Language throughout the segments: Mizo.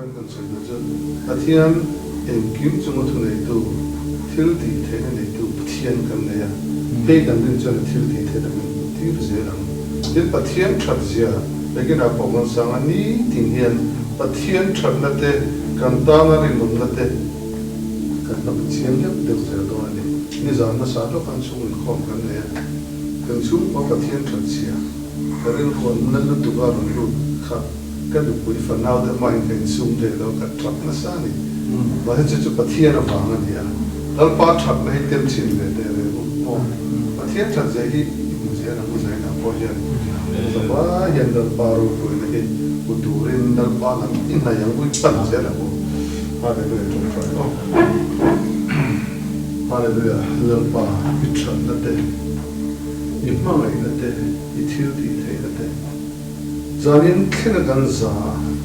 Point kan sawi duh chu Pathian engkim chunga thuneitu, thil tih theihna neitu Pathian kan nei a, hei kan rin chuan a thil tih theihna min hmuh tir zel ang. Tin, Pathian that zia Regina pawh kan sang a, nitin hian Pathian thatna te, kan tana rinawmna te kan la hmu chiang deuh deuh zel dawn a ni. Nizan hmasa lawk an chhung inkhawm kan nei a, kan chhungkua Pathian that zia ka rilru an na lutuk a rawn lut kha. Ka nupui fanau te hmain ka insum thei lo, ka ṭap nasa a ni. Mahse chu chu Pathian avang a ni a, Lalpa ṭhatna hi tem chhin ve teh reng u maw? Pathian ṭhat zia hi i hmu zel ang u Zainah pawh hian zavai hian Lalpa ropuina hi hmu turin Lalpa lam i hnaih ang u, i pan zel ang u. Hallelujah ṭawngṭai aw. Hallelujah Lalpa i ṭhatna te, i hmangaihna te, i thil tih theihna te. Zanin thlenga kan za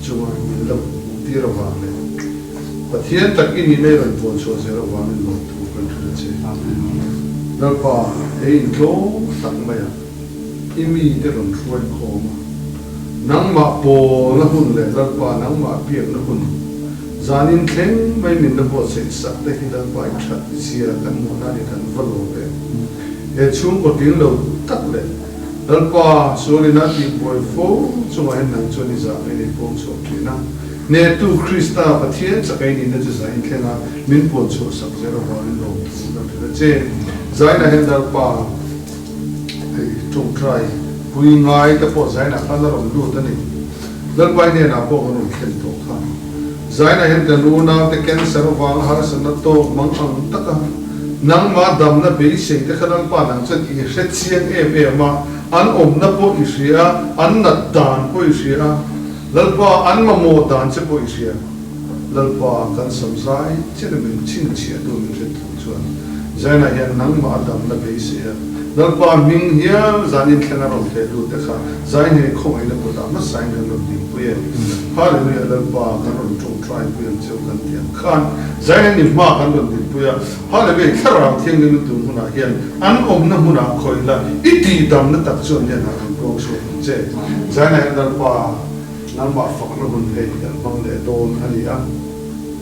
chunga min lo hmuh tir avang leh Pathian tak i nihna i rawn puan chhuah zel avangin lawmthu kan hrilh a che. Lalpa, he intlawm tak maiah i mite rawn hruai khawm a, nangmah pawlna hun leh Lalpa nangmah biakna hun zanin thleng mai min la buatsaih sak te hi Lalpa i that zia kan hmuh nan i kan va lawm em. He chhungkaw tling lo tak leh Lalpa, sualin a tihbuai fo chungah hian nang chuan i zah ngei nei pawm chhuak thin a. Hnehtu Krista Pathian chak ei nihna chu zain thleng a, min puan chhuah sak zel avangin lawmthu kan hrilh a che. Zainah hian Lalpa hei tawngtai pui ngai te pawh zainah khan a rawn lut a ni. Lalpa i hnenah pawh kan rawn thlen tawh kha. Zainah hian kan unaute cancer avanga harsatna tawk mang ang taka nangmah damna beisei te kha Lalpa nang chuan i hre chiang em em a, an awmna pawh i hria, an nat dan pawh i hria, Lalpa an mamawh dan che pawh i hria. Lalpa kan sam zai chian a min chhinchhiah tu min hret thu chuan Zainah hian nangmah a damna beisei a, Lalpa hming hial zan inthleng a rawn hleh lut te kha zai hneh khawngaihna kutah hmasain kan rawn dingpui e. Hallelujah Lalpa kan rawn tawngtai pui ang cheu kan tih ang khan zai hneh ni hma kan rawn dingpui a, Hallelujah Thlarau Thianghlim na tun hunah hian an awmna hmunah khawih la i tihdamna tak chuan hian a rawn puang chhuak ang che. Zainah hian Lalpa nangmah fakna hun hei kan hmang leh dawn a ni a.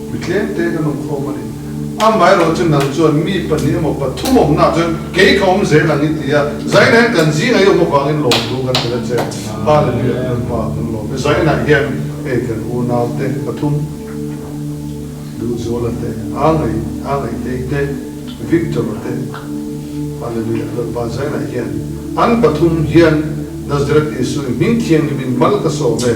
Mi tlem te kan awm khawm a ni. Amaherawh chu nang chuan mi pahnih emaw pathum awmnaah chuan kei ka awm zel ang i ti a, Zaina hian kan zingah i awm avangin lawmthu kan hrilh a che. Hallelujah Lalpa kan lawm e. Zaina hian hei kan unau te pathum Duhzuala te, Angai, Angaitei te, Victor te, Hallelujah Lalpa Zaina hian an pathum hian Nazareth Isui hming thianghlimin mal ka sawm e,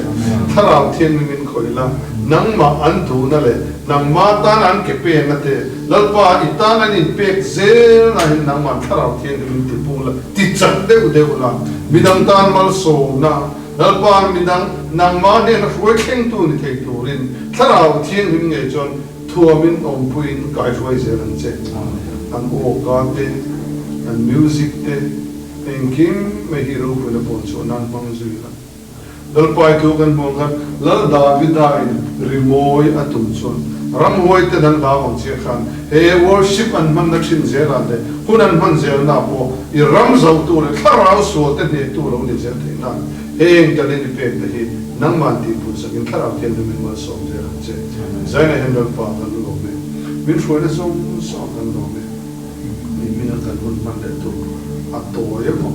Thlarau thianghlimin khawih la, nangmah an duhna leh nangmah tan an ke peng te, Lalpa i tan an inpek zel nahin nangmah Thlarau thianghlimin ti pung la, ti chak deuh deuh la, midang tan malsawmna, Lalpa midang nangmah hnena hruai thlengtu ni thei turin Thlarau thianghlim ngei chuan thuamin awmpuiin kaihruai zel ang che. An awka te, an music te, Engkim mai hi ropuina pawn chhuah nan hmang zui la. Lalpai thu kan hmuh ang khan Lal Davida in rimawi a tum chuan ramhuai ten an hlau ang chiah khan he worship an hmanna thin zelah leh hun an hman zelna pawh i ram zohtu leh thlarau sual te hnehtu lo ni zel theih nan heng talent i pek te hi nangman tihpun sakin thlarau thianghlim in malsawm zel ang che. Zaina hian Lalpa kan lawm e. Min hruaina zawng zawng kan lawm e. Nimin a kan hun hman leh tur a tawi emaw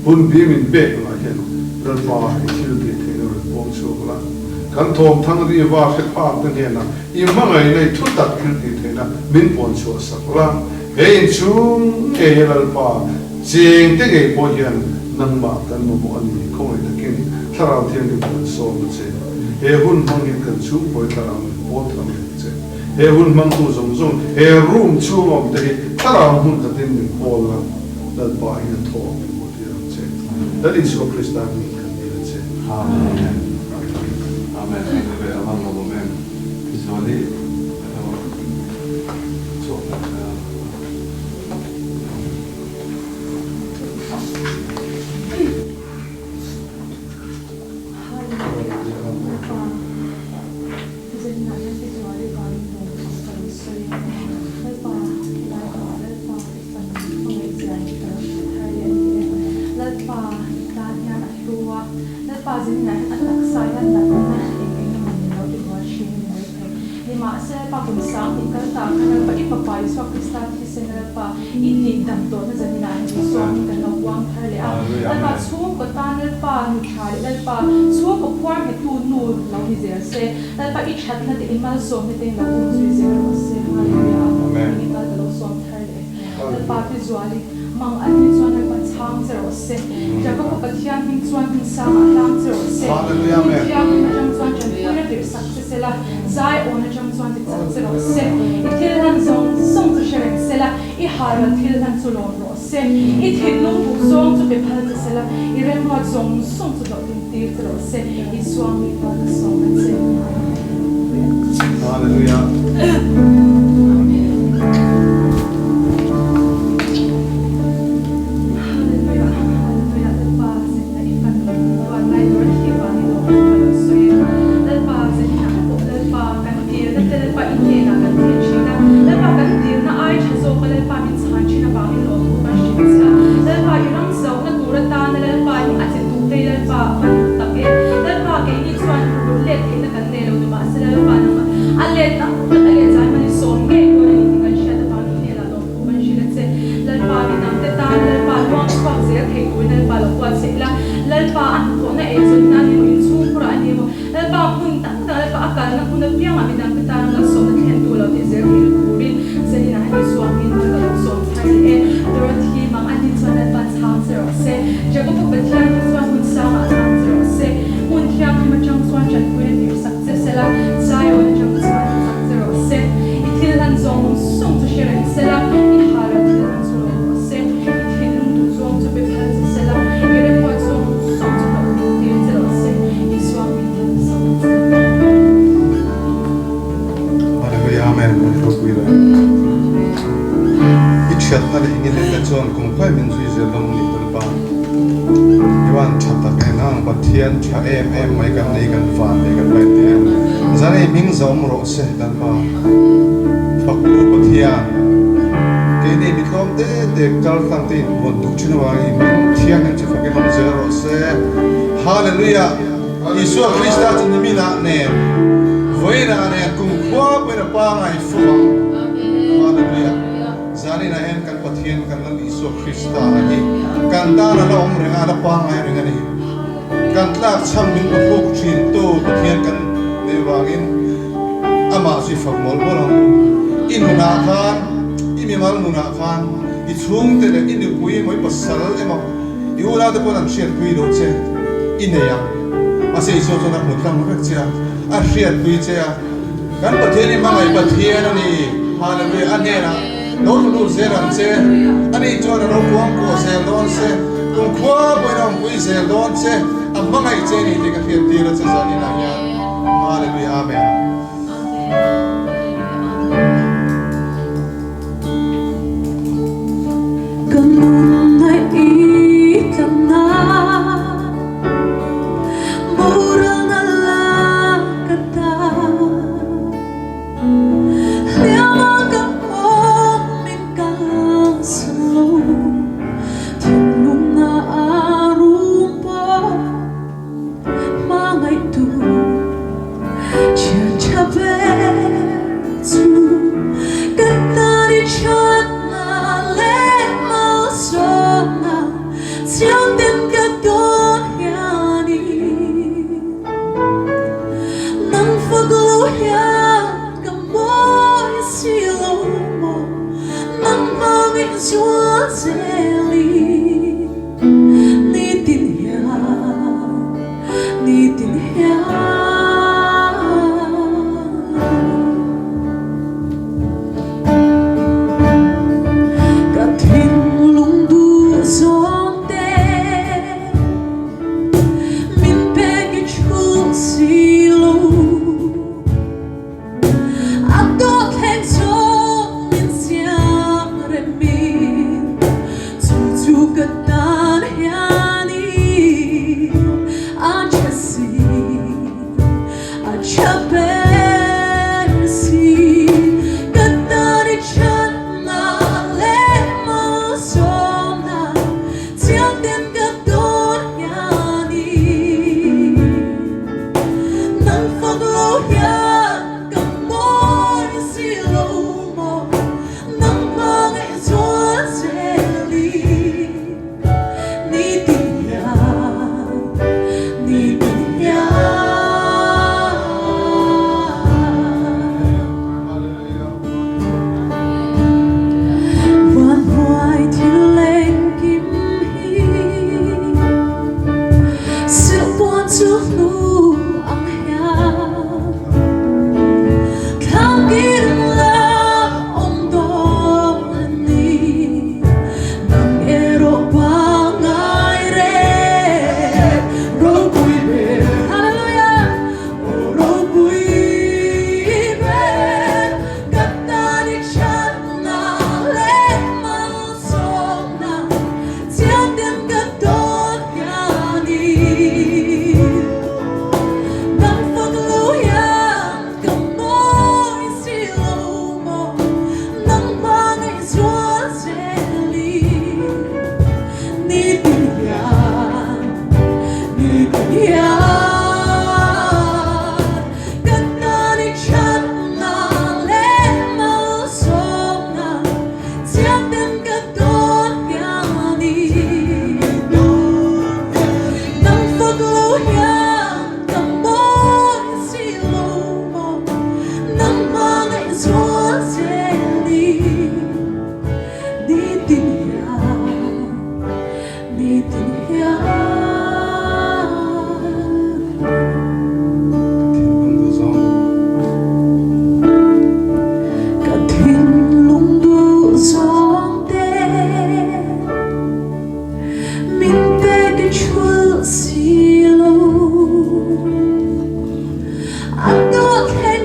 hun bi min pek angah hian Lalpa i thil tih theihna rawn puang chhuak la, kan thawmthang riva hre phak te hnenah i hmangaihna i thu tak thil tih theihna min puan chhuah sak la, he inchhung ngei a Lalpa cheng te ngei pawh hian nangmah kan mamawh a ni khawngaih takin Thlarau Thianghlim kan sawm a che. He hun hmang hian kan chhungkawi thlarau min pawl thar leh che. He hun hmangtu zawng zawng, he room chhung awm te hi thlarau hmun khatin min pawl la, Lalpa in a thaw min hmuh tir ang che. Lal Isua Krista hmingin kan dil a che. Amen. Amen. Hallelujah. A van lawmawm em. Tizual hi ka lo chhuak tak a. Hallelujah. Zenah hian i zual i vangin lawm thu ka lo sawi a, Lalpa helai hmunah Lalpa i fanu hmangaih zia hi ka lo hrilh thar leh a ni e. Lalpa i tan hian a hlu a, Lalpa zenah hian a taksa hian natna eng eng emaw ni lo ti buai thin a ni. Nimahse Lalpa kum 2000 kal ta khan Lalpa i Fapa Isua Krista thisen Lalpa i tih dam tawhna zaninah hian Isua hming kan lo puang thar leh a. Lalpa chhungkaw tan Lalpa nu tha leh Lalpa chhungkaw phuar nghetu nu lo ni zel se. Lalpa i thatna te i malsawmna te in lo um zui zel rawh se. Hallelujah. Hmingin kal ka lo sawm thar leh. Lalpa te zuali mang an ni chuan Lalpa chhang che rawh se. Jakob-a Pathian hming chuan hmun sangah hlang che rawh se. Hmun thianghlim atang chuan tanpuina tirh sak che se la, zai awn atang chuan ti chak che rawh se. I thil hlan zawng zawng chu hre reng se la, i halral thil hlan chu lawm rawh se. I thinlung duh zawng chu pe phal che se la, i remruat zawng zawng chu hlawhtlin tir che rawh se. Isua mi pa ka sawm a che. Hallelujah. Hallelujah Hallelujah Lalpa zinna i fanu ruat lai tur a thi vangin lawm thu ka lo sawi a Lalpa zinna pawh Lalpa kan dilna te Lalpa i hnenah kan thlen thin a Lalpa kan dilna ai tha zawk a Lalpa min chhan thin avangin lawm thu kan hrilh che a Lalpa i ram zohna tur atana Lalpa hi a che duh te Lalpa a van hlu tak e Lalpa keini chuan rulh let theihna kan nei lo nimahse Lalpa nangmah a let tam tak a let zai hman i sawm ngei dawn a ni tih kan hriat avangin i hnenah lawm thu kan hrilh a che. Lalpa midangte tan Lalpa luang chhuak zel thei turin Lalpa lo buatsaih ila, Lalpa a hnathawhna eizawnna a ni maw, inchhung phurah a ni maw, Lalpa hmun tam tak Lalpa a kalna hmun apiangah midangte tana malsawmna thlentu lo tih zel theihna turin Zaninah hian Isua hmingin mal ka lo sawm thar leh e. Dorothy mang a ni chuan Lalpa chhang che rawh se. Jakob-a Pathian hi chuan hmun sangah chhang che rawh se. Hmun thianghlim atang chuan tanpuina tir sak che se la, Zion atang chuan ti chak che rawh se. I thil hlan zawng zawng chu hre reng se la, i hara thil hlan chu lawm rawh se. I thinlung duh zawng chu pe phal che se la, i remruat zawng zawng chu hlauh tum tir che rawh se. Isua hming hian ka sawm a che. Hallelujah Amen Kan ropui lo I thiatna leh i ngenenna chuan kum khuai min zui zel dawn a ni Lalpa Ivan tha tak em ang Pathian tha em em mai kan nei kan van nei kan vai te zan ei hming zawm rawh se Lalpa Fak u Pathian keini mi tlawm te te kal tlang te in vawn duh thin avangin i hming thianghlim chu fakin awm zel rawh se Hallelujah Isua Krista chu niminah nen, vawiinah nen kumkhua pawhin a pangai fo ang. Hallelujah! Zaninah hian kan Pathian kan Lal Isua Krista hi kan tan a la awm reng a, a la pangai reng a ni. Kan tlak chhan min pahluk thintu Pathian kan neih vangin amah chu i fak mawlh mawlh ang u. I nunah khan, i mimal nunah khan, i chhungte leh i nupui emaw i pasal emaw, I unaute pawn an hriatpui lo che i nei ang. Mahse Isua chuan a hmu tlang vek che a, a hriatpui che a. Kan Pathian hi hmangaih Pathian a ni. Hallelujah! A hnenah lo hlu lut zel ang che. Ani chuan a lo kuangkuah zel dawn che, kumkhua pawhin a awmpui zel dawn che, a hmangaih che ni tih ka hriattir a che zaninah hian. Hallelujah! Amen. Ka nunna i tlanna boralna lak ata hliama ka awm in kalsan lo thinlungna a rum pawh hmangaihtu Thian tha ber chu ka tan i thatna leh malsawmna chiang ten ka dawn hianin nang fak lo hian ka mawi si lo maw nang hmangin zual zelin nitin hian Nitin hian ka thinlung duh zawng te min pek i thu si lo. A dawt thleng chawng min siam rem in chu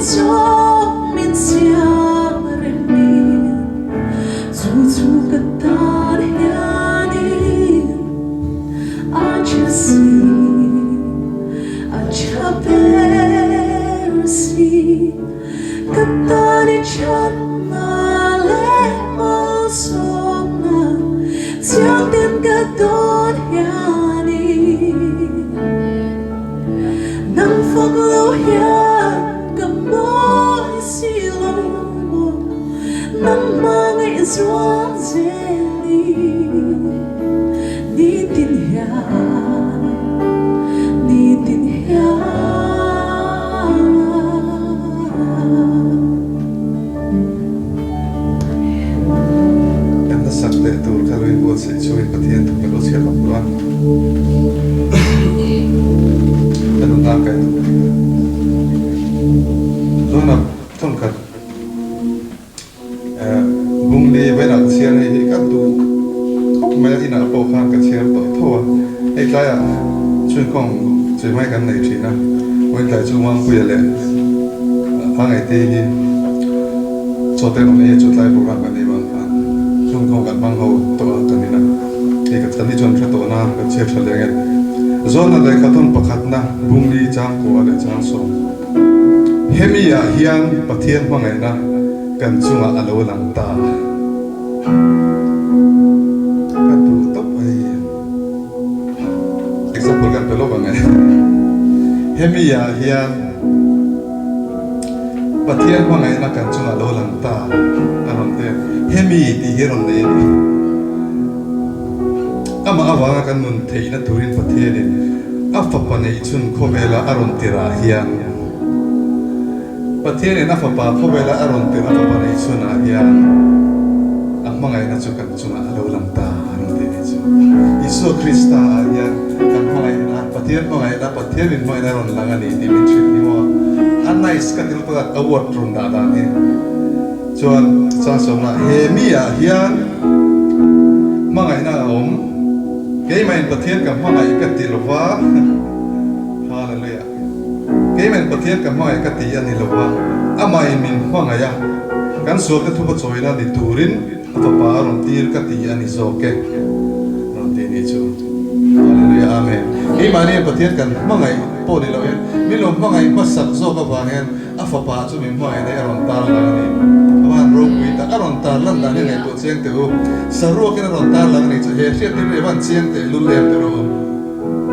zawng min siam remin chu chu ka tan hianin a tha si, a tha ber si. Ka tan i thatna leh malsawmna chiang ten ka dawn hianin nang fak lo hian ka mawi si lo maw nang hmangaih zual zelin nitin hian nitin hian. Kan hnasak leh tur kha lo inbuatsaih chungin Pathian thu ka lo chhiar lawk duh a. Ka nunna kai duh mai ka. Chuan a thawnkhat Bungli vawilah ka chhiar hei hi ka duh khawp mai a, inah pawh khan ka chhiar tawh tho a. Hei tlaiah chhunkhawm chawimai kan nei thin a, vawiin tlai chu Mangpuia leh Hmangaihte hi chaw te rawn ei a, chu tlai program kan nei vang khan chhunkhawm kan hmang ho tawh a kan ina. Hei ka chhan hi chuan hre tawh na kan chhiar tha leh ange. Zawhna lehkhathawn pakhatna Bungli changkua leh changsawm. Hemi ah hian Pathian hmangaihna kan chungah a lo lang ta. Ka duh tawp a hei. Example kan pe lawk ang e. Hemi ah hian Pathian hmangaihna kan chungah a lo lang ta a rawn ti a. Hemi tih hi a rawn nei a ni. Amah avanga kan nun theihna turin Pathianin a Fapa neih chhun khawvela a rawn tirah hian Pathianin a Fapa khawvela a rawn tirh a Fapa neih chhunah hian a hmangaihna chu kan chungah a lo lang ta a rawn ti anih chu. Isua Krista ah hian kan hmangaihna, Pathian hmangaihna, Pathianin hmangaihna a rawn lang a ni tih min hrilh hi maw? A nice ka ti lutuk a, a word rawn dah dan hi. Chuan Changsawmna, he mi ah hian hmangaihna a awm, keimahin Pathian ka hmangaih ka ti lova, Hallelujah, keimahin Pathian ka hmangaih ka ti a ni lova, amahin min hmangaih a, kan sualte thupa chawina ni turin a fapa a rawn tir ka ti a ni zawk e, rawn ti ni chu. Hallelujah, Amen. Keimahni Pathian kan hmangaih pawh ni loh hian min lo hmangaih hmasak zawk avang hian A fapa chu min hmangaih daih a rawn tar lang a ni. A van ropui tak a rawn tar lan dan hi ngaihtuah chiang teh u. Saruakin a rawn tar lang a ni chu he hriat tir hi a van chiang teh lul em teh rawh u.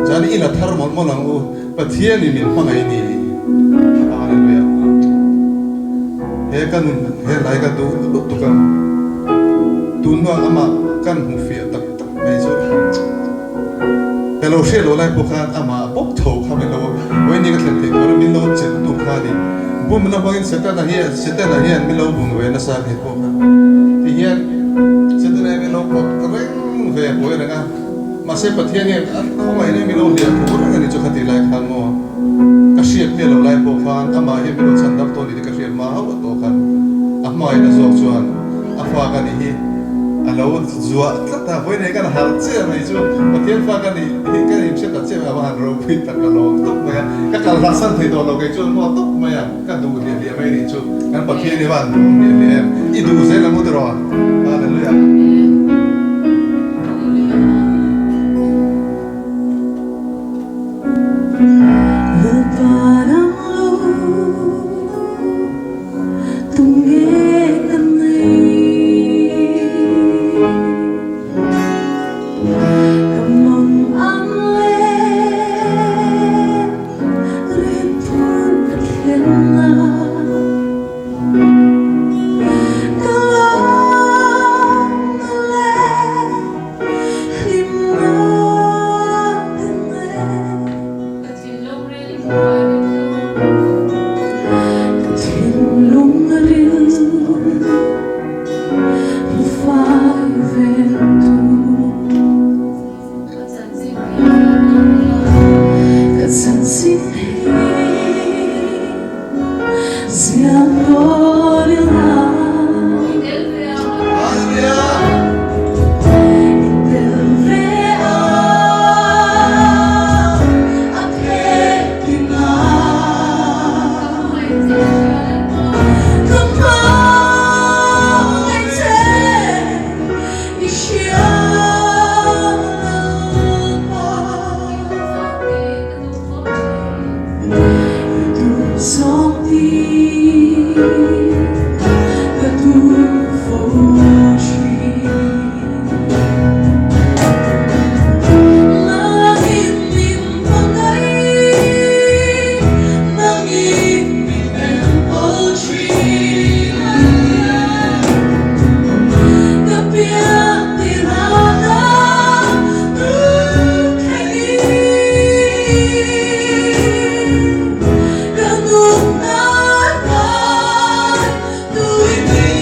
Chuan i la thar mawlh mawlh ang u. Pathianin min hmangaih ni. Hallelujah. He ka nun he hlai ka duh lutuk a. Tunhnuah amah kan hmu fiah tak tak mai chu. Ka lo hriat loh lai pawh khan amah bawk tho kha min lo Wayne ka thlen theih tur a min lo chelh tu kha a ni. Bumna hmangin Setana hian Setana hian min lo bum ve nasa a thei pawh kha ti hian Setana hian min lo pawt reng ve buai reng a mahse Pathian hian a khawngaih in min lo hliah thu reng a ni chu kha ti lai khan maw ka hriat miah loh lai pawh khan amah hian min lo chhan dam tawh a ni tih ka hriat hma hauh a tawh khan a hmangaihna zawk chuan a fa ka nih hi a lo zuah tlat a, vawiin kan harh chiah mai chu Pathian fa ka nih hi ka inhre ta chiah mai a va han ropui tak ka lawm tawp mai a, ka kal hlah san thei tawh lo kei chuan maw tawp mai a, ka duh hliah hliah mai nih chu kan Pathian hi va han duh hliah hliah em, i duh zel ang u tiraw? Hallelujah. Ka duh fo thin. Nangin min hmangaih, nangin min enkawl thin. Ka pian tir ata tun thlengin ka nunna tan tui ni.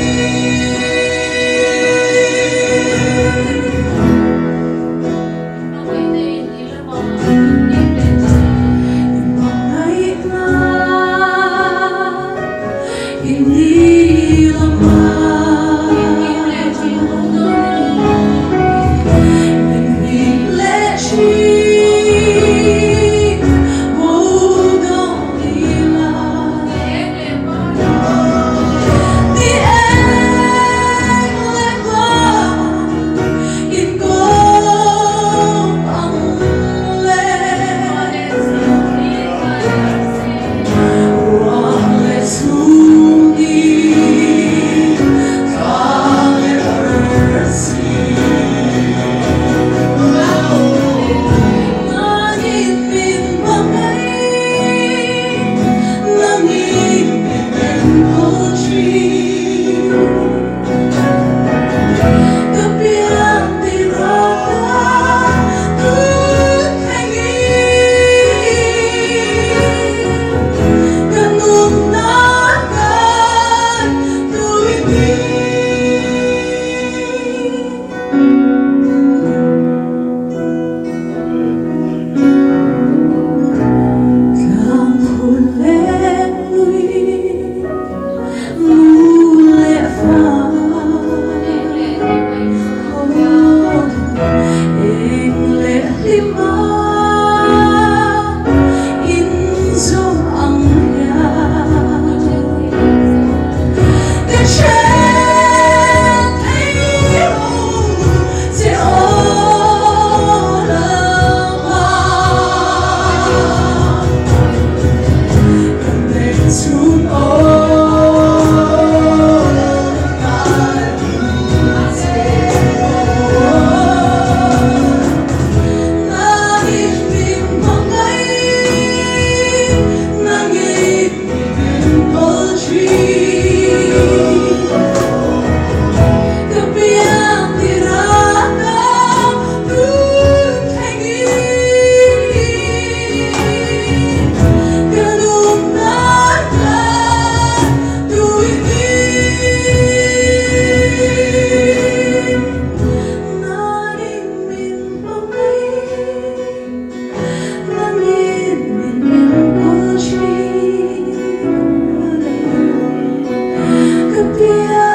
Hmangaihna i ni lama min hlim leh thin bo dawng ila. Ni eng leh hma inkawm ang le. Ruah leh chhung ni thla leh arsi. Nangin min hmangaih, nangin min enkawl thin. Ka pian tir ata tun thlengin ka nunna tan tui ni. Tlang phul leh lui, nu leh fa, eng leh hlima inzawm ang hian ka then thei lo che aw lalpa. Ka nek chhung aw ka duh che Nangin min hmangaih, nangin min enkawl thin. Ka pian tir ata tun thlengin ka nunna tan tui ni. Nangin min hmangaih, nangin min enkawl thin. Ka pian.